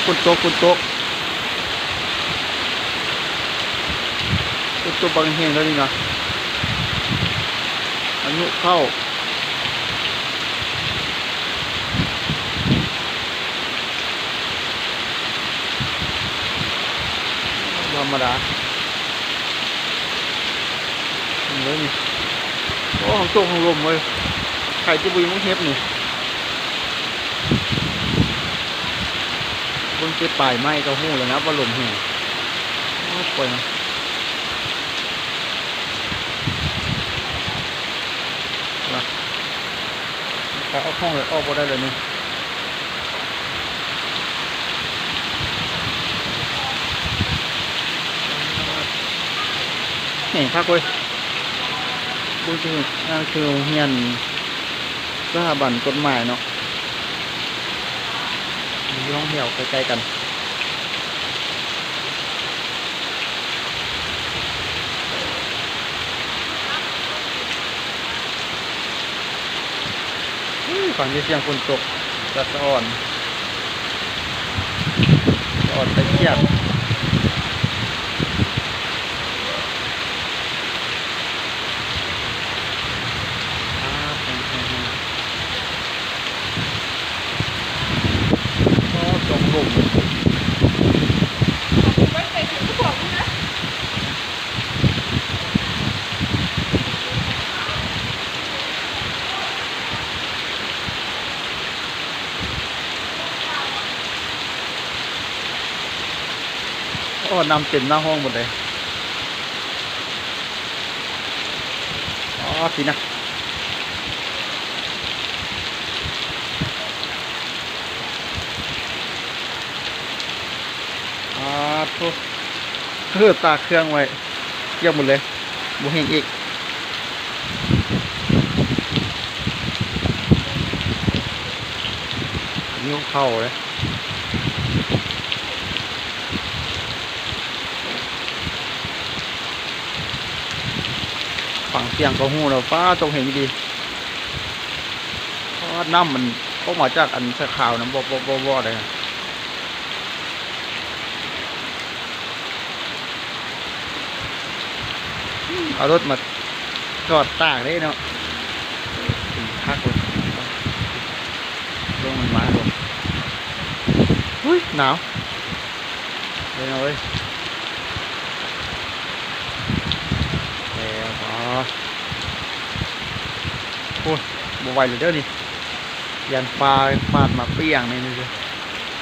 ຝົນຕົກ ຝົນຕົກ ຝົນຕົກບັກແຮງເດ້ນີ້ນະ ພາຍຸເຂົ້າ ບໍ່ທຳມະດາ. ເບິ່ງເດີນີ້ ໂອ້ ທັງຕົກທັງລົມເວີຍ ໃຜທີ່ບໍ່ຢູ່ເມືອງເຮັບນີ້ ເບິ່ງແຕ່ປາຍໄມ້ກໍຮູ້ແລ້ວນະວ່າລົມແຮງ. ໂອ້ຍ ປ່ອຍເນາະ ເອົາຂອງອອກບໍ່ໄດ້ເລີຍນີ້. ແຮງຄັກເວີຍ ເບິ່ງຊື່ ນັ້ນຄືໂຮງຮຽນສະຖາບັນກົດໝາຍເນາະ ຢູ່ຫ້ອງແຖວໃກ້ໆກັນ. ຟັງແຕ່ສຽງຝົນຕົກ ສະອອນ ສະອອນຕະກຽກ. ຟ້າແຮງໆ ໂອ້ ຕົກລົມ. ໂອ້ ນ້ຳເຕັມໜ້າຫ້ອງໝົດເລີຍ. ອໍ ພີ້ນະ ອາໂທ້ ເຮີ ຕາກເຄື່ອງໄວ້ ປຽກໝົດເລີຍ ບໍ່ແຫ້ງອີກ. ຍູ້ເຂົ້າເດ້ ຟັງສຽງກໍຮູ້ແລ້ວ ຟ້າຕົກແຮງອີ່ຫຼີ. ອໍ ນ້ຳມັນອອກມາຈາກອັນສາຍຂາວນະ ວອບໆໆໆ ເດ້. ເອົາລົດມາຈອດຕາກເດ້ເນາະ ຄັກເວີຍ ລົມມັນມາ ລົມ ອຸ້ຍ ໜາວ ເບິ່ງເອົາເວີຍ ແລ້ວ ອໍ ໂອ້ຍ ບໍ່ໄຫວແລ້ວເດີນີ້ ຢ້ານຟ້າຟາດມາປ່ຽງນີ້.